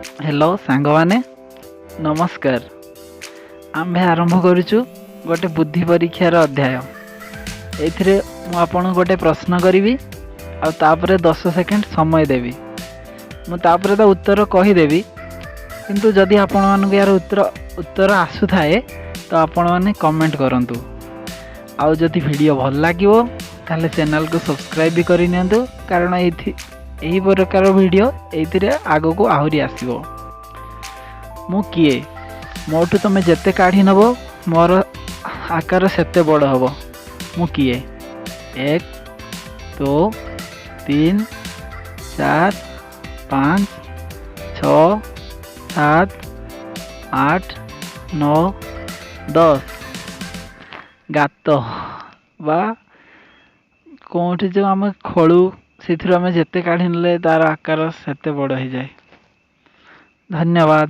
Hello ସାଙ୍ଗମାନେ, ନମସ୍କାର। ଆମ୍ଭେ ଆରମ୍ଭ କରୁଛୁ ଗୋଟେ ବୁଦ୍ଧି ପରୀକ୍ଷାର ଅଧ୍ୟାୟ। ଏଇଥିରେ ମୁଁ ଆପଣଙ୍କୁ ଗୋଟେ ପ୍ରଶ୍ନ କରିବି ଆଉ ତାପରେ 10 ସେକେଣ୍ଡ ସମୟ ଦେବି। ମୁଁ ତାପରେ ତା ଉତ୍ତର କହିଦେବି, କିନ୍ତୁ ଯଦି ଆପଣମାନଙ୍କୁ ଏହାର ଉତ୍ତର ଆସୁଥାଏ ତ ଆପଣମାନେ କମେଣ୍ଟ କରନ୍ତୁ। ଆଉ ଯଦି ଭିଡ଼ିଓ ଭଲ ଲାଗିବ, ତାହେଲେ ଚ୍ୟାନେଲକୁ ସବସ୍କ୍ରାଇବ୍ ବି କରିନିଅନ୍ତୁ, କାରଣ ଏହି ପ୍ରକାର ଭିଡ଼ିଓ ଏଇଥିରେ ଆଗକୁ ଆହୁରି ଆସିବ। ମୁଁ କିଏ? ମୋଠୁ ତୁମେ ଯେତେ କାଢ଼ି ନେବ, ମୋର ଆକାର ସେତେ ବଡ଼ ହେବ। ମୁଁ କିଏ? 1, 2, 3, 4, 5, 6, 7, 8, 9, 10। ଗାତ ବା କେଉଁଠି ଯେଉଁ ଆମେ ଖୋଳୁ, ସେଥିରୁ ଆମେ ଯେତେ କାଢ଼ି ନେଲେ ତା'ର ଆକାର ସେତେ ବଡ଼ ହେଇଯାଏ। ଧନ୍ୟବାଦ।